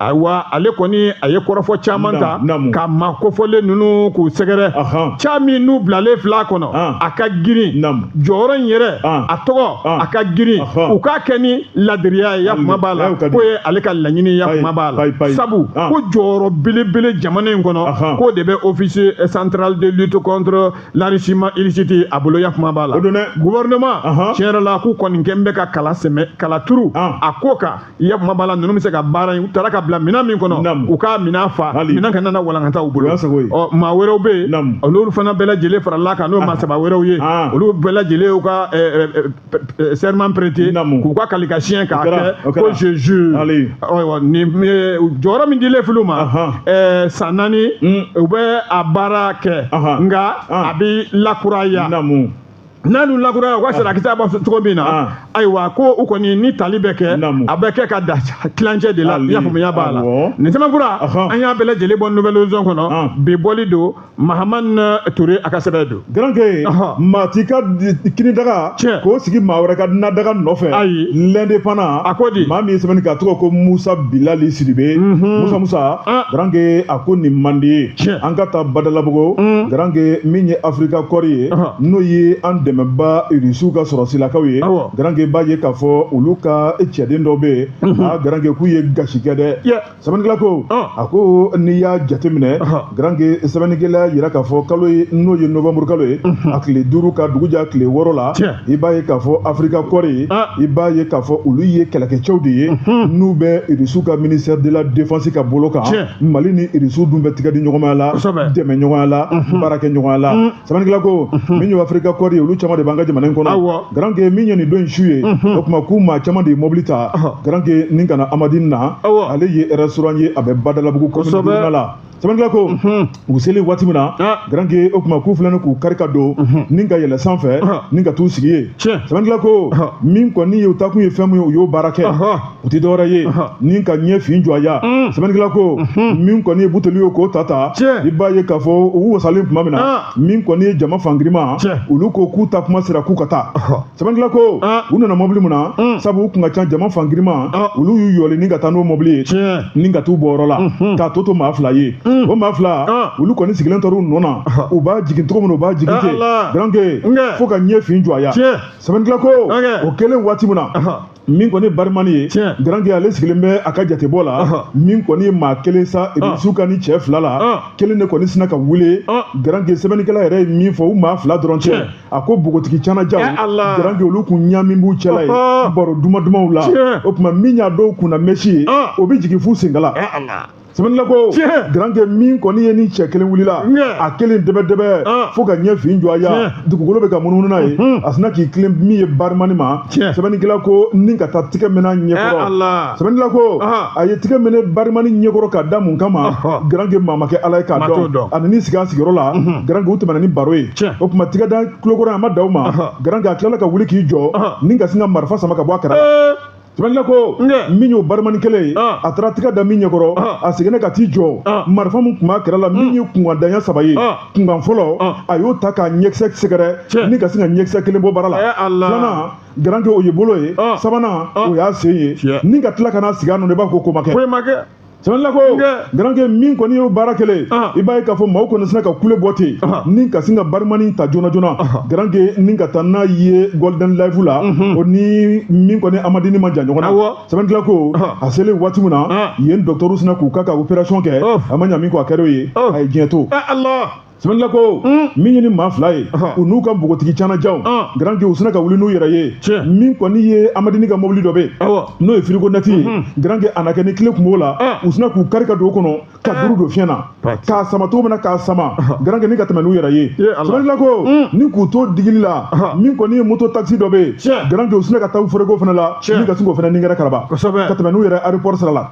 Ayiwa, ale kɔni a ye kɔrɔfɔ caman ta ka maa kofɔlen ninnu k'u sɛgɛrɛ. Ca min n'u bilalen fila kɔnɔ, a ka girin jɔyɔrɔ in yɛrɛ, a tɔgɔ a ka girin, u k'a kɛ ni ladiriya ye, yakuma b'a la, k'o ye ale ka laɲini, yakuma b'a la, sabu ko jɔyɔrɔ belebele jamana in kɔnɔ, k'o de bɛ office central de lutte contre l'enrichissement illicite a bolo, yakuma b'a la. Gouvernement, tiɲɛ yɛrɛ la, k'u kɔni kɛn bɛ ka kala sɛmɛ, kala turu a ko kan, yakuma b'a la, ninnu bɛ se ka baara in, u taara ka bila minɛn min kɔnɔ, u k'a minɛn fa, minɛn kana na walankata u bolo. Ɔ, maa wɛrɛw bɛ yen, olu fana bɛɛ lajɛlen farala kan, n'o maa 3 wɛrɛw ye, olu bɛɛ lajɛlen y'u ka serment prêté, k'u ka kalikasiyɛn k'a kɛ ko je jure. Ayiwa, nin jɔyɔrɔ min dilen filɛ u ma, san 4 u bɛ a baara kɛ, nka a bɛ lakuraya. N'a dun lakuraya, u ka sarakisɛ b'a fɔ cogo min na, ayiwa, ko u kɔni ni tali bɛ kɛ, a bɛ kɛ ka da tilancɛ de la, i y'a faamuya b'a la. Nin sɛbɛnfura, an y'a bɛɛ lajɛlen bɔ Nouvelle Horizon kɔnɔ, bi bɔli don, Mahamane Touré a ka sɛbɛn don. Garanke, maa t'i ka kini daga k'o sigi maa wɛrɛ ka nadaga nɔfɛ. Ayi. L'Indépendant. A ko di? Maa min ye sɛbɛnni kɛ, a tɔgɔ ko Musa Bilali Sidibe. Musa, Garanke, a ko nin man di ye. An ka taa Badalabugu. Garanke, min ye Afrika kɔri ye, n'o ye an dɛmɛba Irisiw ka sɔrɔsilakaw ye. Garanke, b'a ye k'a fɔ olu ka cɛden dɔ bɛ yen, Garanke, k'u ye gasi kɛ dɛ. Sɛbɛnnikɛla ko, a ko n'i y'a jateminɛ, Garanke, sɛbɛnnikɛla yira k'a fɔ kalo ye, n'o ye novembre kalo ye, a tile 5 ka dugu ja tile 6 la, i b'a ye k'a fɔ Afrika kɔri, i b'a ye k'a fɔ olu ye kɛlɛkɛcɛw de ye, n'u bɛ Irisiw ka ministère de la défense ka bolo kan. Mali ni Irisiw dun bɛ tigɛ di ɲɔgɔnmaya la, dɛmɛ ɲɔgɔnya la, baara kɛ ɲɔgɔnya la. Sɛbɛnnikɛla ko, min ye Afrika kɔri ye, olu caman de b'an ka jamana in kɔnɔ. Garanke, min ye nin don in su ye, o tuma k'u maa caman de ye mobili ta, Garanke, ni ka na Amadine na, ale ye restaurant ye, a bɛ Badalabugu commune la. Sɛbɛnnikɛla ko, u selen waati min na, Garanke, o tuma k'u filɛ k'u kari ka don ni ka yɛlɛ sanfɛ, ni ka t'u sigi yen. Sɛbɛnnikɛla ko, min kɔni ye u taakun ye fɛn min ye, u y'o baara kɛ, u tɛ dɔwɛrɛ ye ni ka ɲɛ fin jɔ a ya. Sɛbɛnnikɛla ko, min kɔni ye buteli ye k'o ta, i b'a ye k'a fɔ u wasalen tuma min na, min kɔni ye jama fangirima, olu ko k'u ta kuma sera k'u ka taa. Sɛbɛnnikɛla ko, u nana mobili mun na, sabu u kun ka ca, jama fangirima, olu y'u yɔli ni ka taa n'o mobili ye, ni ka t'u bɔ yɔrɔ la, k'a to maa 2 ye. O maa 2, olu kɔni sigilen tor'u nɔ na, u b'a jigin cogo min na, u b'a jigin ten, Garanke, fo ka ɲɛ fin jɔ a ya. Sɛbɛnnikɛla ko, o kɛlen waati min na, min kɔni barimani ye, Garanke, ale sigilen bɛ a ka jatebɔ la, min kɔni ye maa kelen sa Irisiw ka ni cɛ 2 la, kelen de kɔni sinna ka wuli. Garanke, sɛbɛnnikɛla yɛrɛ ye min fɔ, u maa 2 dɔrɔn cɛ, a ko npogotigi canajaw, Garanke, olu kun ɲaami b'u cɛla ye baro duman dumanw la. O tuma min y'a dɔw kunna mɛsi ye, o bɛ jigin f'u senkala. Sɛbɛnnikɛla ko, Garanke, min kɔni ye ni cɛ kelen wulila, a kelen dɛbɛ fo ka ɲɛ fin jɔ a ya, dugukolo bɛ ka munumunu n'a ye, a sinna k'i tilen min ye barimani ma. Sɛbɛnnikɛla ko, ni ka taa tigɛ minɛ ɲɛkɔrɔ. Sɛbɛnnikɛla ko, a ye tigɛ minɛ barimani ɲɛkɔrɔ ka da mun kama, Garanke, maa ma kɛ Ala ye k'a dɔn. A nan'i sigi a sigiyɔrɔ la, Garanke, u tɛmɛna ni baro ye. O tuma tigɛ da tulokɔrɔ, a ma da u ma. Garanke, a tilala ka wuli k'i jɔ, ni ka sin ka marifa sama ka bɔ a kɛrɛ la. Sɛbɛnnikɛla ko min y'o barimani kelen ye, a taara tigɛ da min ɲɛkɔrɔ, a seginna ka t'i jɔ, marifa min tun b'a kɛrɛ la, min ye kunkan daɲɛ saba ye, kunkan fɔlɔ a y'o ta k'a ɲɛkisɛ sɛgɛrɛ ni ka sin ka ɲɛkisɛ kelen bɔ bara la, filanan garankɛ o ye bolo ye, sabanan o y'a sen ye, ni ka tila ka na sigi a nɔ na, i b'a fɔ ko ma kɛ. Foyi ma kɛ. Sɛbɛnnikɛla ko garankɛ min kɔni y'o baara kɛlen, i b'a ye k'a fɔ maaw kɔni sina ka kule bɔ ten ni ka sin ka barimani ta joona joona, garankɛ ni ka taa n'a ye Golden Life la, o ni min kɔni Amadini ma jan ɲɔgɔn na. Sɛbɛnnikɛla ko a selen waati min na yen, dɔgɔtɔrɔw sina k'u ka opération kɛ, a ma ɲa min kɔ, a kɛra o ye, a ye diɲɛ to. Sɛbɛnnikɛla ko min ye ni maa fila ye, u n'u ka npogotigi canajanw, garankɛ u sina ka wuli n'u yɛrɛ ye. Min kɔni ye Amadini ka mobili dɔ bɛ yen, n'o ye fourgonnette ye, garankɛ a na kɛ ni kile kun b'o la, u sina k'u kari ka don o kɔnɔ ka duuru don fiɲɛ na k'a sama cogo min na k'a sama, garankɛ ni ka tɛmɛ n'u yɛrɛ ye. Sɛbɛnnikɛla ko ni k'u to digili la, min kɔni ye moto taxi dɔ bɛ yen, garankɛ u sina ka taa foroko fana la ni ka sin k'o fana ningɛrɛ karaba ka tɛmɛ n'u yɛrɛ aéroport sira la.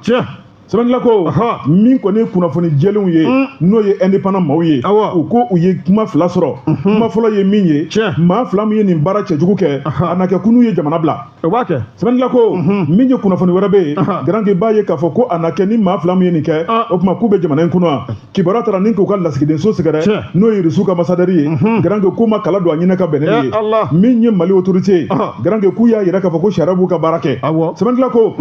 Sɛbɛnnikɛla ko min kɔni ye kunnafoni jɛlenw ye, n'o ye indépendant maaw ye, u ko u ye kuma fila sɔrɔ. Kuma fɔlɔ ye min ye, maa fila min ye nin baara cɛjugu kɛ, a na kɛ k'u ye jamana bila. O b'a kɛ. Sɛbɛnnikɛla ko min ye kunnafoni wɛrɛ bɛ yen, garankɛ b'a ye k'a fɔ ko a na kɛ ni maa fila min ye nin kɛ, o tuma k'u bɛ jamana in kɔnɔ wa. Kibaruya taara ni k'u ka lasigidenso sɛgɛrɛ, n'o ye Irisiw ka ambassadeur ye, garankɛ k'u ma kala don a ɲinɛ ka bɛn ni ye. Min ye Mali autorité ye, garankɛ k'u y'a yira k'a fɔ ko sariya b'u ka baara kɛ. Sɛbɛnnikɛla ko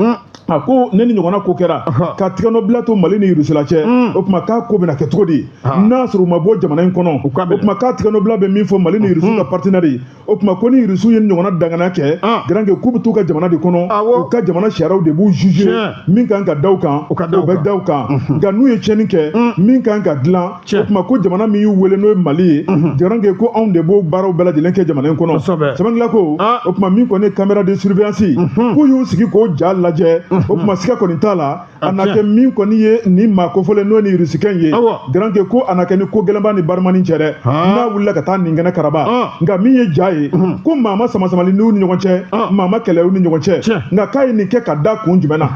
a ko ne ni ɲɔgɔnna ko kɛra ka tigɛnɔbila to Mali ni Irisi la cɛ, o tuma k'a ko bɛna kɛ cogo di n'a sɔrɔ u ma bɔ jamana in kɔnɔ? O tuma k'a tigɛnɔbila bɛ min fɔ Mali ni Irisi ka partenaire ye, o tuma ko ni Irisiw ye ɲɔgɔnna dangana kɛ, garankɛ k'u bɛ t'u ka jamana de kɔnɔ, u ka jamana sariyaw de b'u juger, min kan ka da u kan o bɛ da u kan, nka n'u ye tiɲɛni kɛ, min kan ka dilan, o tuma ko jamana min y'u wele, n'o ye Mali ye, garankɛ ko anw de b'o baaraw bɛɛ lajɛlen kɛ jamana in kɔnɔ. Sɛbɛnnikɛla ko o tuma min kɔni ye caméra de surveillance, k'u y'u sigi k'o ja lajɛ, o tuma siga kɔni t'a la, a na kɛ min kɔni ye nin maa kofɔlen, n'o ni Irusikɛ in ye, garankɛ ko a na kɛ ni ko gɛlɛnba ni barimani cɛ dɛ, n'a wulila ka taa nin kɛnɛ karaba. Nka min ye ja ye, ko maa ma sama-samali n'u ni ɲɔgɔn cɛ, maa ma kɛlɛ u ni ɲɔgɔn cɛ, nka k'a ye nin kɛ ka da kun jumɛn na?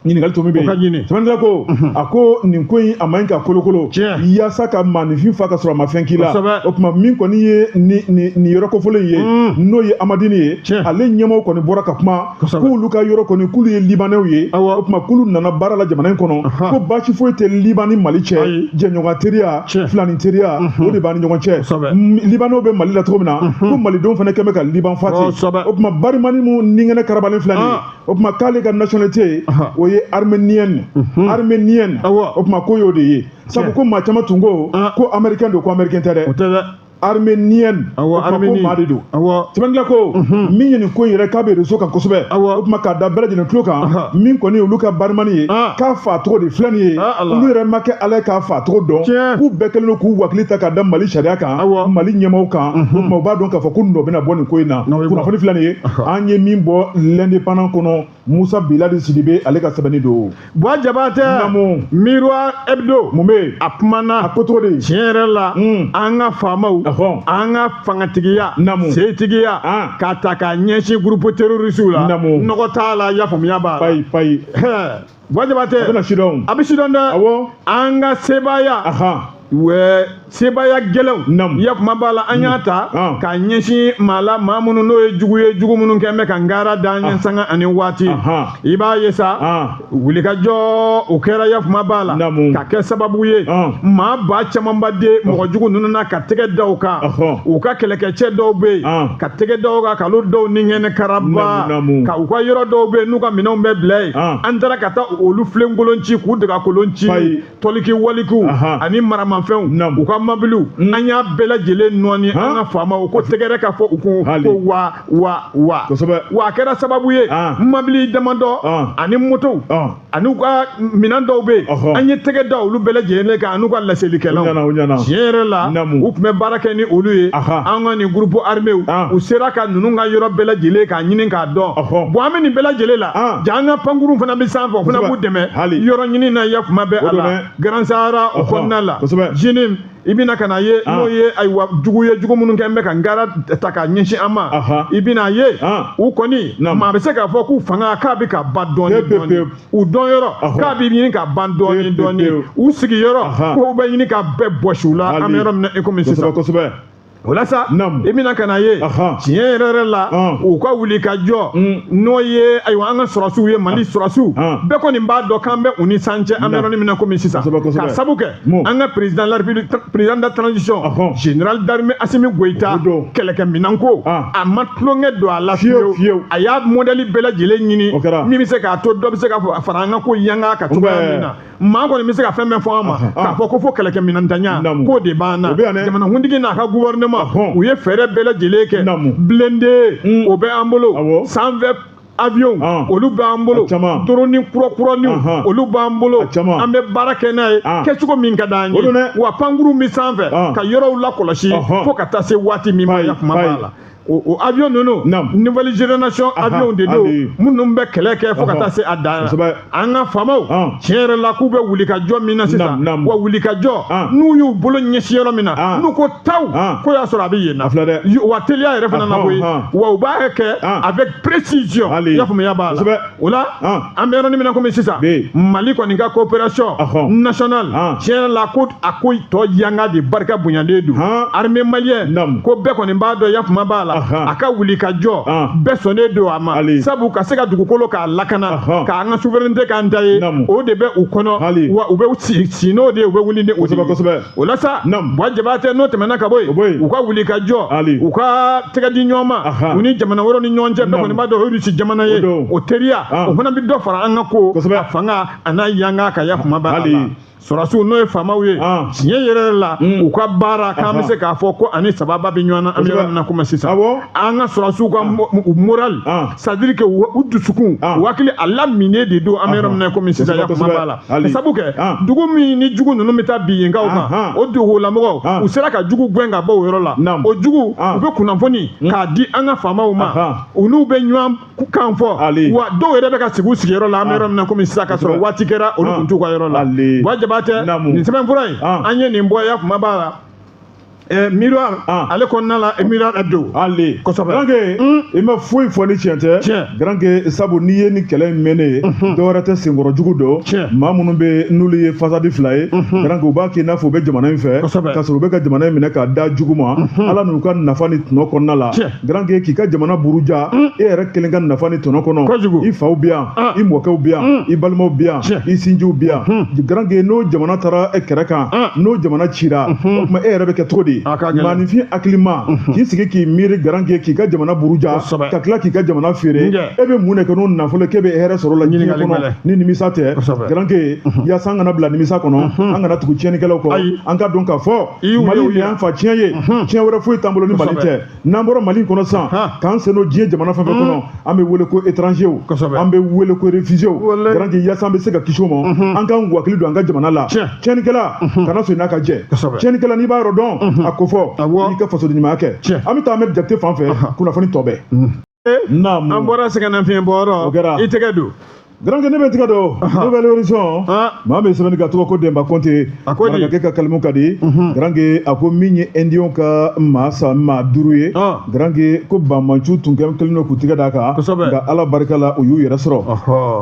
Ɲininkali to min bɛ yen. Sɛbɛnnikɛla ko a ko nin ko in a man ɲi ka kolokolo yaasa ka maaninfin fa ka sɔrɔ a ma fɛn k'i la. O tuma min kɔni ye nin yɔrɔ kofɔlen ye, n'o ye Amadini ye, ale ɲɛmaaw kɔni bɔra ka kuma k'olu ka yɔrɔ kɔni k'olu ye Libanɛw ye, o tuma k'olu nana baara la jamana in kɔnɔ, ko baasi foyi tɛ Liban ni Mali cɛ, jɛɲɔgɔn teriya, filanin teriya, o de b'an ni ɲɔgɔn cɛ. Libanɛw bɛ Mali la cogo min na, ko Malidenw fana kɛn bɛ ka Liban fa ten. O tuma barimani mun ningɛnɛ karabalen filɛ nin ye, o tuma k'ale ka nationalité o ye arménienne, arménienne, o tuma k'o y'o de ye, sabu ko maa caman tun ko ko américain don, ko américain tɛ dɛ, arménienne, o tuma ko maa de don. Sɛbɛnnikɛla ko min ye nin ko in yɛrɛ k'a bɛ réseau kan kosɛbɛ, o tuma k'a da bɛɛ lajɛlen tulo kan, min kɔni olu ka barimani ye, k'a fa tɔgɔ de filɛ nin ye, olu yɛrɛ ma kɛ Ala ye k'a fa tɔgɔ dɔn, k'u bɛɛ kɛlen don k'u wakili ta k'a da Mali sariya kan, Mali ɲɛmaaw kan, o tuma u b'a dɔn k'a fɔ ko nɔ bɛna bɔ nin ko in na. Kunnafoni filɛ nin ye, an ye min bɔ l'Indépendant kɔnɔ, Musa Bilali Sidibe ale ka sɛbɛnni don. Buwa Jabatɛ, Miroir Hebdo mun bɛ yen? A kumana. A ko cogo di? Tiɲɛ yɛrɛ la, an ka faamaw, an ka fangatigiya, setigiya, k'a ta k'a ɲɛsin groupe terroriste la, nɔgɔ t'a la, yafaamuya b'a la. Payi payi. Buwa Jabatɛ, a bɛna sidɔn. A bɛ sidɔn dɛ. An ka sebaaya. Wɛ sebaaya gɛlɛnw yakuma b'a la, an y'a ta k'a ɲɛsin maa la, maa minnu n'o ye jugu ye, jugu minnu kɛn bɛ ka ngara da ɲɛ sanga ani waati. I b'a ye sa, wulikajɔ o kɛra yakuma b'a la ka kɛ sababu ye maa ba camanba de mɔgɔ jugu ninnu na ka tɛgɛ da u kan, u ka kɛlɛkɛcɛ dɔw bɛ yen ka tɛgɛ da u kan k'olu dɔw ni ŋɛnɛ karaba, ka u ka yɔrɔ dɔw bɛ yen n'u ka minɛnw bɛ bila yen, an taara ka taa olu filenkolon ci k'u dagakolon ci, tɔliki walikiw ani maramafɛnw, u ka mabiliw, an y'a bɛɛ lajɛlen nɔɔni. An ka faamaw ko tɛgɛrɛ ka fɔ u kun ko wa wa wa. Wa a kɛra sababu ye mabili damadɔ ani motow ani u ka minɛn dɔw bɛ yen, an ye tɛgɛ da olu bɛɛ lajɛlen kan an'u ka laselikɛlaw. Tiɲɛ yɛrɛ la, u tun bɛ baara kɛ ni olu ye. An ka nin groupe arméw, u sera ka ninnu ka yɔrɔ bɛɛ lajɛlen k'a ɲini k'a dɔn. Bon, an bɛ nin bɛɛ lajɛlen la, ja an ka pankurun fana bɛ sanfɛ, o fana b'u dɛmɛ yɔrɔ ɲini na yakuma bɛ a la. Grand Sahara o kɔnɔna la, JNIM, i bɛna ka na ye, n'o ye ayiwa jugu ye, jugu minnu kɛn bɛ ka ngara ta k'a ɲɛsin an ma, i bɛna ye u kɔni maa bɛ se k'a fɔ k'u fanga k'a bɛ ka ban dɔɔni dɔɔni, u dɔn yɔrɔ k'a bɛ ɲini ka ban dɔɔni dɔɔni, u sigiyɔrɔ k'u bɛ ɲini ka bɛɛ bɔsi u la. An bɛ yɔrɔ min na i komi sisan. Kosɛbɛ. O la sa, i bɛna ka na ye tiɲɛ yɛrɛ yɛrɛ la, u ka wuli ka jɔ n'o ye, ayiwa, an ka sɔrɔsiw ye, Mali sɔrɔsiw bɛɛ kɔni b'a dɔn k'an bɛ u ni san cɛ. An bɛ yɔrɔnin min na komi sisan, ka sabu kɛ an ka président de la République, président de la transition, général d'armée Assimi Goïta, kɛlɛkɛminɛnko a ma tulonkɛ don a la fiyewu. A y'a modèle bɛɛ lajɛlen ɲini min bɛ se k'a to dɔ bɛ se ka fara an ka ko yanga ka cogoya min na. Maa kɔni bɛ se ka fɛn bɛɛ fɔ an ma k'a fɔ ko fo kɛlɛkɛminɛntanya k'o de b'an na. Jamanakuntigi n'a ka gouvernement, u ye fɛɛrɛ bɛɛ lajɛlen kɛ. Blindé, o bɛ an bolo sanfɛ, avion, olu b'an bolo, drone kurakuraniw, olu b'an bolo. An bɛ baara kɛ n'a ye kɛcogo min ka d'an ye. Wa pankuru bɛ sanfɛ ka yɔrɔw lakɔlɔsi fo ka taa se waati min ma. Yakuma b'a la, o avion ninnu, nouvelle génération avion de don minnu bɛ kɛlɛ kɛ fo ka taa se a dan na. An ka faamaw, tiɲɛ yɛrɛ la, k'u bɛ wuli ka jɔ min na sisan, wa wuli ka jɔ n'u y'u bolo ɲɛsin yɔrɔ min na, n'u ko taw, ko y'a sɔrɔ a bɛ yen na, wa teliya yɛrɛ fana na koyi. Wa u b'a kɛ avec précision. I y'a faamuya b'a la. O la, an bɛ yɔrɔnin min na komi sisan, Mali kɔni ka coopération nationale, tiɲɛ yɛrɛ la, ko a ko tɔ yanga de barika bonyalen don. Armée malienne, ko bɛɛ kɔni b'a dɔn, yakuma b'a la, a ka wuli ka jɔ, bɛɛ sɔnnen don a ma, sabu ka se ka dugukolo k'a lakana, k'an ka souveraineté k'an ta ye, o de bɛ u kɔnɔ. Wa u bɛ si n'o de ye, u bɛ wuli ni o de ye. O la sa, Buwa Jabatɛ, n'o tɛmɛna ka bɔ yen, u ka wuli ka jɔ, u ka tɛgɛ di ɲɔgɔn ma u ni jamana wɛrɛw ni ɲɔgɔn cɛ, bɛɛ kɔni b'a dɔn o ye Rusi jamana ye. O teriya, o fana bɛ dɔ fara an ka ko a fanga a n'a yanga ka yakuma b'a la. Sɔrɔsiw, n'o ye faamaw ye, tiɲɛ yɛrɛ la, u ka baara, k'an bɛ se k'a fɔ ko ani sababa bɛ ɲɔgɔn na. An bɛ yɔrɔ min na komi sisan, an ka sɔrɔsiw ka moral, c'est à dire que u dusukun, u hakili a laminen de don. An bɛ yɔrɔ min na komi sisan, yakuma b'a la, sabu kɛ dugu min ni jugu ninnu bɛ taa bin yenkaw kan, o dugulamɔgɔw, u sera ka jugu gɛn ka bɔ o yɔrɔ la. O jugu, u bɛ kunnafoni k'a di an ka faamaw ma, u n'u bɛ ɲɔgɔn kan fɔ. Wa dɔw yɛrɛ bɛ ka sigi u sigiyɔrɔ la, an bɛ yɔrɔ min na komi sisan, ka sɔrɔ waati kɛra olu tun t'u ka yɔrɔ la. Buwa Jabatɛ, nin sɛbɛnfura in, an ye nin bɔ, yakuma b'a la, Miroir ale kɔnɔna la, Miroir Hebdo. Ale kosɛbɛ. Garanke, i ma foyi fɔ ni tiɲɛ tɛ. Garanke, sabu n'i ye nin kɛlɛ in mɛn ne ye, dɔwɛrɛ tɛ, senkɔrɔ jugu don. Maa minnu bɛ n'olu ye fasadi fila ye, Garanke, u b'a kɛ i n'a fɔ u bɛ jamana in fɛ, k'a sɔrɔ u bɛ ka jamana in minɛ k'a da jugu ma, Ala n'u ka nafa ni tɔnɔ kɔnɔna la. Garanke, k'i ka jamana buruja e yɛrɛ kelen ka nafa ni tɔnɔ kɔnɔ, i faw bɛ yan, i mɔkɛw bɛ yan, i balimaw bɛ yan, i sinjiw bɛ yan. Garanke, n'o jamana taara e kɛrɛ kan, n'o jamana cira, o tuma e yɛrɛ bɛ kɛ cogo di? Maaninfin hakilima k'i sigi k'i miiri, Garanke, k'i ka jamana buruja ka tila k'i ka jamana feere, e bɛ mun de kɛ n'o nafolo k'e bɛ hɛrɛ sɔrɔ la diɲɛ kɔnɔ ni nimisa tɛ? Garanke, yaasa an kana bila nimisa kɔnɔ, an kana tugu tiɲɛnikɛlaw kɔ. An ka dɔn k'a fɔ Mali de y'an fa tiɲɛ ye, tiɲɛ wɛrɛ foyi t'an bolo ni Mali tɛ. N'an bɔra Mali kɔnɔ sisan k'an sen don diɲɛ jamana fɛn fɛn kɔnɔ, an bɛ wele ko étranger, an bɛ wele ko réfugié. Garanke, yaasa an bɛ se ka kisi o ma, an k'an hakili don an ka jamana la. Tiɲɛnikɛla kana sɔn i n'a ka jɛ. Tiɲɛnikɛla, n'i b'a yɔrɔ dɔn, a ko fɔ i ka fasoden ɲumanya kɛ. An bɛ taa Ahmed Jakite fan fɛ, kunnafoni tɔ bɛɛ. An bɔra sɛgɛnnafiɲɛ bɔyɔrɔ, i tɛgɛ don. Garanke, ne bɛ tigɛ don Nouvel Horizon. Maa min sɛbɛnni ka tɔgɔ ko Denba Kɔnte, marakakɛ ka kalimu ka di. Garanke, a ko min ye Indien ka maa sa maa 5 ye, Garanke, ko banbanciw tun kɛlen don k'u tigɛ d'a kan, nka Ala barika la, u y'u yɛrɛ sɔrɔ.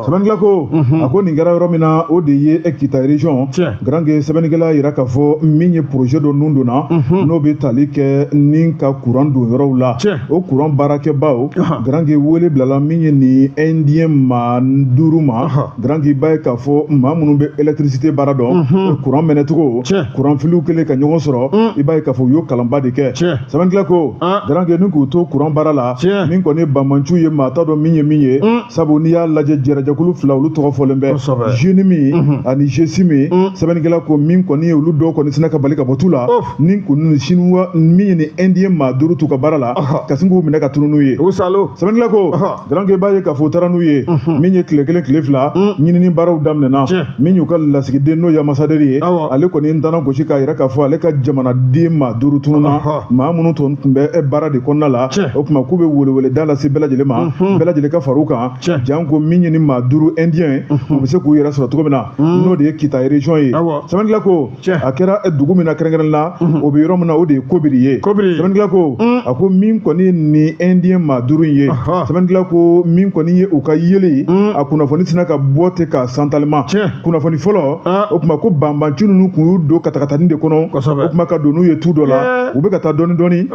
Sɛbɛnnikɛla ko, a ko nin kɛra yɔrɔ min na, o de ye Kita région. Garanke, sɛbɛnnikɛla yira k'a fɔ min ye projet dɔ nun donna, n'o bɛ tali kɛ ni ka courant don yɔrɔw la, o courant baarakɛbaw, Garanke, wele bilala min ye nin Indien maa 5 ma. Garanke, i b'a ye k'a fɔ maa minnu bɛ électricité baara dɔn, courant mɛnɛcogo, courant filiw kɛlen ka ɲɔgɔn sɔrɔ, i b'a ye k'a fɔ u y'o kalanba de kɛ. Sɛbɛnnikɛla ko, Garanke, ni k'u to courant baara la, min kɔni ye banbanciw ye, maa t'a dɔn min ye min ye, sabu n'i y'a lajɛ, jɛrɛjɛkulu fila olu tɔgɔ fɔlen bɛ, JNIM ani GSIM. Sɛbɛnnikɛla ko min kɔni ye olu dɔw kɔni sina ka bali ka bɔ tu la, ni kun Chinois min ye ni Indien maa 5 t'u ka baara la, ka sin k'u minɛ ka tunun n'u ye. Sɛbɛnnikɛla ko, Garanke, i b'a ye k'a fɔ u taara n'u ye min ye tile kelen tile fila, ɲinini baaraw daminɛna. Min y'u ka lasigiden, n'o ye ambassadeur ye, ale kɔni n tana gosi k'a yira k'a fɔ ale ka jamanaden maa 5 tununna, maa minnu tun bɛ baara de kɔnɔna la. O tuma k'u bɛ weleweleda lase bɛɛ lajɛlen ma, bɛɛ lajɛlen ka far'u kan, janko min ye ni maa 5 Indien, u bɛ se k'u yɛrɛ sɔrɔ cogo min na, n'o de ye Kita région ye. Sɛbɛnnikɛla ko, a kɛra dugu min na kɛrɛnkɛrɛn la, o bɛ yɔrɔ min na, o de ye Kobiri ye. Sɛbɛnnikɛla ko, a ko min kɔni ni Indien maa 5 in ye, sɛbɛnnikɛla ko min kɔni ye u ka yeli a kunnafoni kunnafoni sina ka bɔ ten ka santalima kunnafoni fɔlɔ o tuma ko banbanci ninnu kun y'u don katakatani de kɔnɔ o tuma ka don n'u ye tu dɔ la u bɛ ka taa dɔɔni dɔɔni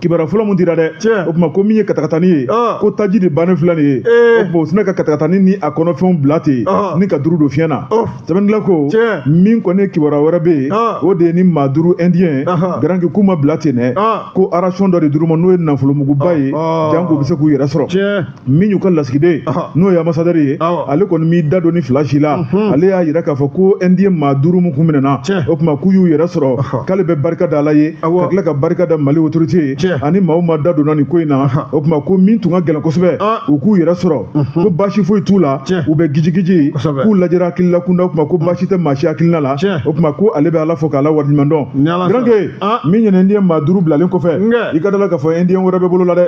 kibaruya fɔlɔ mun dira dɛ o tuma ko min ye katakatani ye ko taji de bannen filɛ nin ye o tuma u sina ka katakatani ni a kɔnɔfɛnw bila ten ni ka duuru don fiɲɛ na. Sɛbɛnnikɛla ko min kɔni ye kibaruya wɛrɛ bɛ yen, o de ye ni maa duuru indien garankɛ k'u ma bila ten dɛ, ko ration dɔ de dir'u ma n'o ye nafolomuguba ye, janko u bɛ se k'u yɛrɛ sɔrɔ. Min y'u ka lasigiden n'o ye ambassadeur ye, ale kɔni m'i da don ni fila si la. Ale y'a jira k'a fɔ ko indien maa duuru min kun minɛna, o tuma k'u y'u yɛrɛ sɔrɔ, k'ale bɛ barika da Ala ye ka tila ka barika da Mali autorité ye ani maaw ma da donna nin ko in na. O tuma ko min tun ka gɛlɛn kosɛbɛ, u k'u yɛrɛ sɔrɔ, ko baasi foyi t'u la, u bɛ gijigiji, k'u lajɛra hakilila kunda, o tuma ko baasi tɛ maa si hakilina la. O tuma ko ale bɛ Ala fo k'Ala waleɲuman dɔn. Garankɛ, min ye indien maa duuru bilalen kɔfɛ, i ka da la k'a fɔ indien wɛrɛ bɛ bolo la dɛ.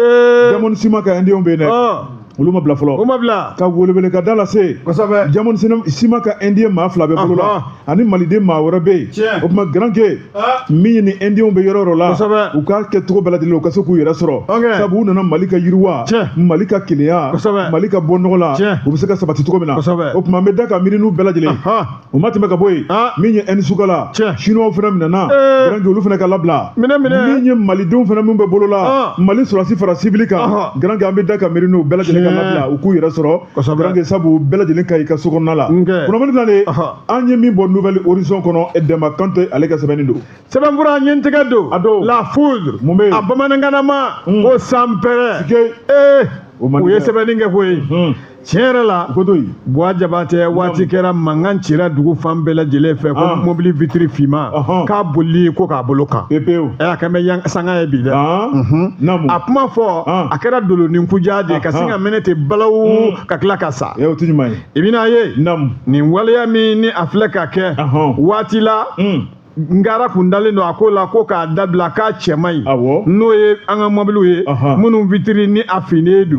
Diamond Sima ka indien bɛ yen dɛ, olu ma bila fɔlɔ. O ma bila. Ka welewele ka da lase. Diamond Sima ka indien maa fila bɛ bolo la ani maliden maa wɛrɛ bɛ yen. O tuma garankɛ, min ye ni indienw bɛ yɔrɔ yɔrɔ la, u k'a kɛ cogo bɛɛ lajɛlen u ka se k'u yɛrɛ sɔrɔ, sabu u nana Mali ka yiriwa, Mali ka kelenya, Mali ka bɔ nɔgɔ la, u bɛ se ka sabati cogo min na. O tuma an bɛ da ka miiri n'u bɛɛ lajɛlen. O ma tɛmɛ ka bɔ yen, min ye Ɛnisukala, chinois fana minɛna, garankɛ olu fana ka labila. Min ye malidenw fana min bɛ bolo la, Mali sɔrɔdasi fara civil kan, garankɛ an bɛ da ka miiri n'u bɛɛ lajɛlen ka labila, u k'u yɛrɛ sɔrɔ, garankɛ, sabu bɛɛ lajɛlen ka i ka so kɔnɔna la. Kunnafoni filɛ nin ye, an ye min bɔ Nouvel Horizon kɔnɔ, Dɛnba Kante ale ka sɛbɛnni don. Sɛbɛnfura ɲɛ tɛgɛ don. A don. La foudre. Mun bɛ yen? A bamanankanama ko sanpɛrɛ. U ye sɛbɛnni kɛ koyi. Tiɲɛ yɛrɛ la, ko to yen. Buwa Jabatɛ, waati kɛra mankan cira dugu fan bɛɛ lajɛlen fɛ ko mobili vitiri finman k'a bolili ko k'a bolo kan. Pepewu. A kɛn bɛ sanga ye bi dɛ. A kuma fɔ, a kɛra dolonin kuja de ye ka sin ka mɛnɛ ten balawu ka tila ka sa. O tɛ ɲuman ye. I bɛna ye nin waleya min ni a filɛ ka kɛ waati la, ngara kun dalen don a ko la ko k'a dabila k'a cɛ man ɲi, n'o ye an ka mɔbiliw ye minnu vitiri ni a finnen don.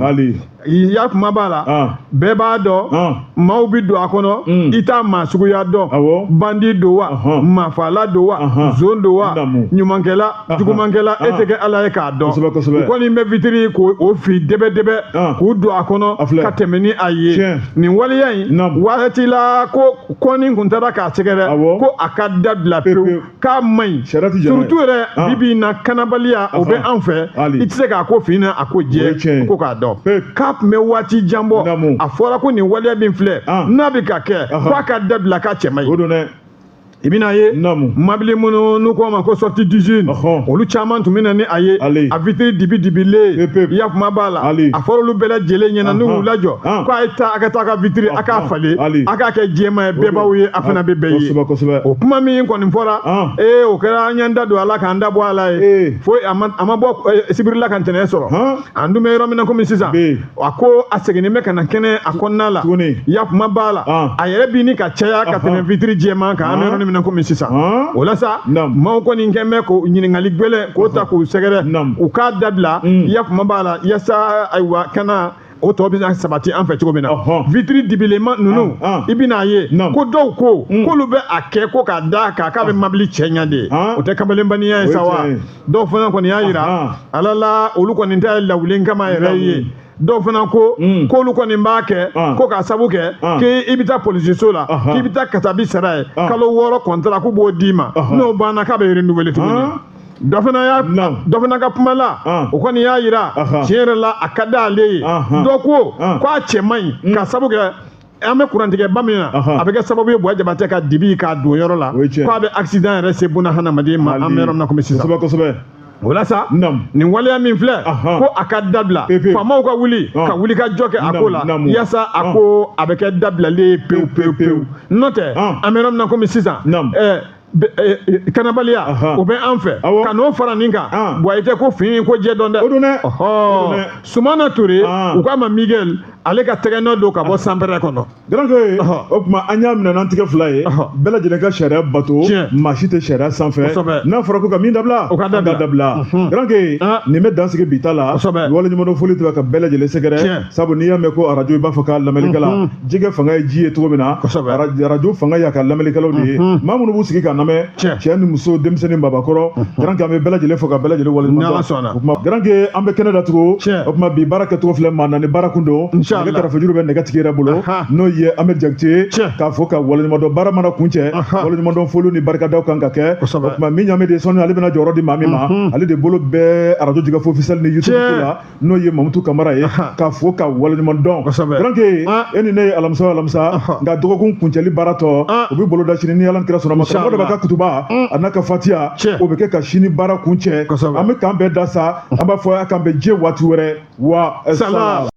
Ya kuma b'a la, bɛɛ b'a dɔn, maaw bɛ don a kɔnɔ, i t'a maa suguya dɔn, bandi don wa, maafala don wa, zon don wa, ɲumankɛla, jugumankɛla, e tɛ kɛ Ala ye k'a dɔn. U kɔni bɛ vitiri k'o fi dɛbɛ dɛbɛ k'u don a kɔnɔ ka tɛmɛ ni a ye. Nin waleya in waati la, ko kɔni kun taara k'a sɛgɛrɛ ko a ka dabila pewu, k'a man ɲi, surtout yɛrɛ bi bi in na, kanabaliya o bɛ an fɛ, i tɛ se k'a ko fin na a ko jɛ ko k'a dɔn k'a tun bɛ waati jan bɔ. A fɔra ko nin waleya min filɛ n'a bɛ ka kɛ, k'a ka dabila, k'a cɛ man ɲi. I bɛna ye mabili minnu n'u k'o ma ko sortie d'usine, olu caman tun bɛ na ni a ye, a vitiri dibi dibilen. I ya kuma b'a la, a fɔra olu bɛɛ lajɛlen ɲɛna n'u y'u lajɔ ko a ye taa, a ka taa a ka vitiri a k'a falen, a k'a kɛ jɛman ye, bɛɛ b'aw ye, a fana bɛ bɛɛ ye. O kuma min kɔni fɔra, ee o kɛra an y'an da don a la k'an da bɔ a la ye, fo a ma bɔ sibiri la ka ntɛnɛn sɔrɔ. An dun bɛ yɔrɔ min na komi sisan, a ko a seginnen bɛ ka na kɛnɛ a kɔnɔna la. Ya kuma b'a la, a yɛrɛ bi ni ka caya ka tɛmɛ vitiri jɛman kan. An bɛ yɔrɔ min na komi sisan, o la sa, maaw kɔni kɛn bɛ k'o ɲininkali gbɛlɛn k'o ta k'u sɛgɛrɛ, u k'a dabila. Ya kuma b'a la, yaasa ayiwa kana o tɔ bɛ sabati an fɛ cogo min na. Vitiri dibilenma ninnu, i bɛn'a ye ko dɔw ko k'olu bɛ a kɛ ko k'a da kan k'a bɛ mabili cɛ ɲɛ de, o tɛ kamalenbaniya ye sa wa? Dɔw fana kɔni y'a yira ala la, olu kɔni ta ye lawulen kama yɛrɛ ye. Dɔw fana ko k'olu kɔni b'a kɛ ko k'a sabu kɛ k'i bɛ taa polisiso la, k'i bɛ taa kasabi sara ye, kalo 6 kɔntara k'u b'o d'i ma, n'o banna k'a bɛ renouveler tuguni. Dɔ fana y'a dɔ fana ka kuma la, o kɔni y'a yira tiɲɛ yɛrɛ la a ka d'ale ye. Dɔ ko k'a cɛ man ɲi k'a sabu kɛ an bɛ kurantigɛba min na, a bɛ kɛ sababu ye Buwa Jabatɛ ka dibi k'a don yɔrɔ la, k'a bɛ accident yɛrɛ se buna hadamaden ma. An bɛ yɔrɔ min na komi sisan, o la sa, nin waleya min filɛ ko a ka dabila, faamaw ka wuli ka wuli ka jɔ kɛ a ko la, yaasa a ko a bɛ kɛ dabilalen ye pewu pewu pewu. N'o tɛ, an bɛ yɔrɔ min na komi sisan, kanabaliya o bɛ an fɛ, ka n'o fara nin kan, Buwa, i tɛ ko fin ko jɛ dɔn dɛ. Sumana Ture, u k'a ma Miguel, ale ka tɛgɛ nɔ don ka bɔ sanpɛrɛ kɔnɔ. Garankɛ, o tuma an y'a minɛ n'an tigɛ fila ye, bɛɛ lajɛlen ka sariya bato, maa si tɛ sariya sanfɛ. N'a fɔra ko ka min dabila, o ka dabila. Garankɛ, nin bɛ dan sigi bi ta la. Waleɲumandɔn foli tɛ ka bɛɛ lajɛlen sɛgɛrɛ, sabu n'i y'a mɛn ko arajo, i b'a fɔ k'a lamɛnnikɛla. Jɛgɛ fanga ye ji ye cogo min na, arajo fanga y'a ka lamɛnnikɛlaw de ye, maa minnu b'u sigi k'an lamɛn, cɛ ni muso, denmisɛnnin, babakɔrɔ, Garankɛ, an bɛ bɛɛ lajɛlen fo ka bɛɛ lajɛlen waleɲuman dɔn. O tuma Garankɛ, an bɛ kɛnɛ datugu. O tuma bi baara kɛcogo filɛ, maa naani baara kun don. Nɛgɛ karafejuru bɛ nɛgɛtigi yɛrɛ bolo, n'o ye Amɛdi Jakite, k'a fo ka waleɲuman dɔn. Baara mana kuncɛ, waleɲuman dɔn foliw ni barikadaw kan ka kɛ. O tuma min ɲamɛ de sɔnni, ale bɛna jɔyɔrɔ di maa min ma, ale de bolo bɛ arajo Jigafo officiel ni YouTube la, n'o ye Mamutu Kamara ye, k'a fo ka waleɲuman dɔn. Garankɛ, e ni ne ye alamisa o alamisa, nka dɔgɔkun kuncɛli baara tɔ, o bɛ boloda sini ni Ala kira sɔnna ma. Karamɔgɔ dɔ b'a ka kutuba a n'a ka fatiya, o bɛ kɛ ka sini baara kuncɛ. An bɛ k'an bɛɛ da sa, an b'a fɔ a k'an bɛn diɲɛ waati wɛrɛ wa salam.